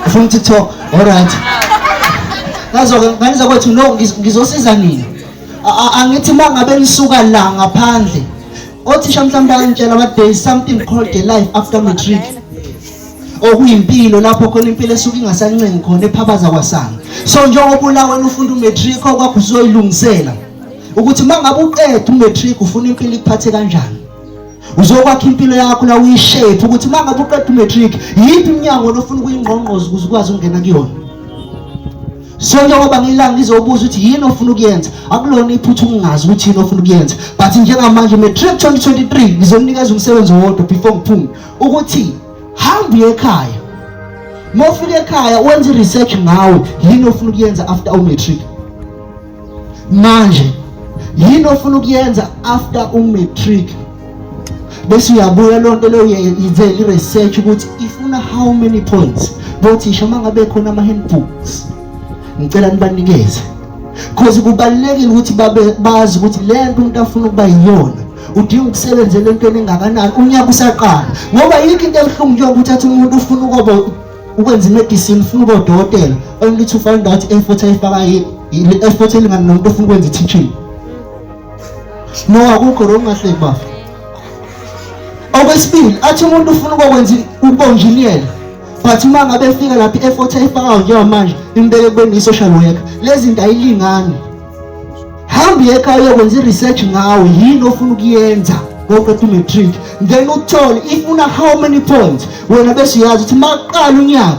Ufuna TikTok? Alright. Nazo-ke ngane zakwethu, no, ngizosiza nina. Angithi uma ngabe nisuka la ngaphandle, othisha mhlawumbe bayangitshela bathi there is something called the life after matric, okuyimpilo lapho khona impilo esuke ingasancengi khona, ephabaza kwasana. So njengoba ula wena ufunda umatric, okwakho uzoyilungisela ukuthi uma ngabe uqeda umatric ufuna impilo ikuphathe kanjani. Uzokwakha impilo yakho la, uyishape ukuthi uma ngabe uqeda umatric yiphi iminyango ofuna ukuyingqongqoza ukuze ukwazi ukungena kuyona. So njengoba ngilanga ngizobuza ukuthi yini ofuna ukuyenza, akulona iphutha ukungazi ukuthi yini ofuna ukuyenza, but njengamanje matric 2023 ngizonikeza umsebenzi owodwa before ngiphume, ukuthi hamba uye ekhaya. Uma ufika ekhaya wenze i-research ngawe, yini ofuna ukuyenza after umatric. Manje yini ofuna ukuyenza after umatric, bese uyabuya loo nto leyo uyenzela i-research ukuthi ifuna how many points. Bothisha, uma ngabe khona ama-handbooks, ngicela nibanikeze, cause kubalulekile ukuthi babe bazi ukuthi le nto umuntu afuna ukuba yiyona udinga ukusebenzela entweni engakanani unyaka usaqala, ngoba yikho into ebuhlungu njengoba uthatha umuntu ufuna ukuba ukwenza imedicine, ufuna ukuba udokotela, only to find out effort ayifaka, i-effort elingana nomuntu ofuna ukwenza i-teaching. No, akukho lo, ungahleki bafa. Okwesibili, athi umuntu ufuna ukwenza ukuba engineer, but uma ngabe efika lapha i-effort ayifakayo njengamanje imbeke kubeni i-social worker. Lezi zinto ayilingani. Hamba uye ekhaya uyokwenza i-research ngawe, yini ofuna ukuyenza ngoqeda umatric, then uthole ifuna how many points wena, bese uyazi ukuthi maqala unyaka.